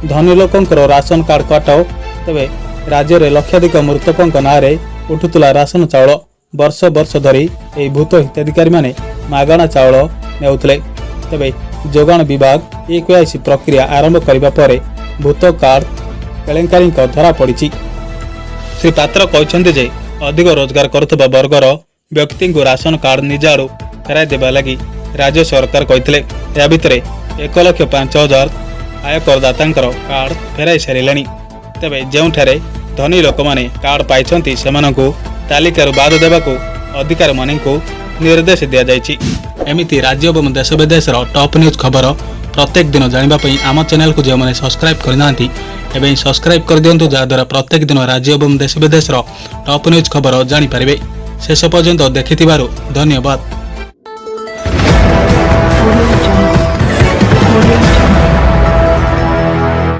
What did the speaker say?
ଧନୀ ଲୋକଙ୍କର ration card କାଟ, ତେବେ ରାଜ୍ୟରେ ଲକ୍ଷାଧିକ ମୃତକଙ୍କ ନାଁରେ ଉଠୁଥିଲା ରାସନ ଚାଉଳ। ବର୍ଷ ବର୍ଷ ଧରି ଏହି ଭୂତ ହିତାଧିକାରୀମାନେ ମାଗଣା ଚାଉଳ ନେଉଥିଲେ। ତେବେ ଯୋଗାଣ ବିଭାଗ ଇ କେୱାଇସି ପ୍ରକ୍ରିୟା ଆରମ୍ଭ କରିବା ପରେ ଭୂତ କାର୍ଡ କେଳେଙ୍କାରୀଙ୍କ ଧରା ପଡ଼ିଛି। ଶ୍ରୀ ପାତ୍ର କହିଛନ୍ତି ଯେ ଅଧିକ ରୋଜଗାର କରୁଥିବା ବର୍ଗର ବ୍ୟକ୍ତିଙ୍କୁ ରାସନ କାର୍ଡ ନିଜ ଆଡ଼ୁ ଫେରାଇ ଦେବା ଲାଗି ରାଜ୍ୟ ସରକାର କହିଥିଲେ। ଏହା ଭିତରେ 1,05,000 ଆୟକରଦାତାଙ୍କର କାର୍ଡ ଫେରାଇ ସାରିଲେଣି। ତେବେ ଯେଉଁଠାରେ ଧନୀ ଲୋକମାନେ କାର୍ଡ ପାଇଛନ୍ତି, ସେମାନଙ୍କୁ ତାଲିକାରୁ ବାଦ ଦେବାକୁ ଅଧିକାରୀମାନଙ୍କୁ ନିର୍ଦ୍ଦେଶ ଦିଆଯାଇଛି। ଏମିତି ରାଜ୍ୟ ଏବଂ ଦେଶ ବିଦେଶର ଟପ୍ ନ୍ୟୁଜ୍ ଖବର ପ୍ରତ୍ୟେକ ଦିନ ଜାଣିବା ପାଇଁ ଆମ ଚ୍ୟାନେଲକୁ ଯେଉଁମାନେ ସବସ୍କ୍ରାଇବ୍ କରିନାହାନ୍ତି, ଏବେ ହିଁ ସବସ୍କ୍ରାଇବ୍ କରିଦିଅନ୍ତୁ, ଯାହାଦ୍ୱାରା ପ୍ରତ୍ୟେକ ଦିନ ରାଜ୍ୟ ଏବଂ ଦେଶ ବିଦେଶର ଟପ୍ ନ୍ୟୁଜ୍ ଖବର ଜାଣିପାରିବେ। ଶେଷ ପର୍ଯ୍ୟନ୍ତ ଦେଖିଥିବାରୁ ଧନ୍ୟବାଦ।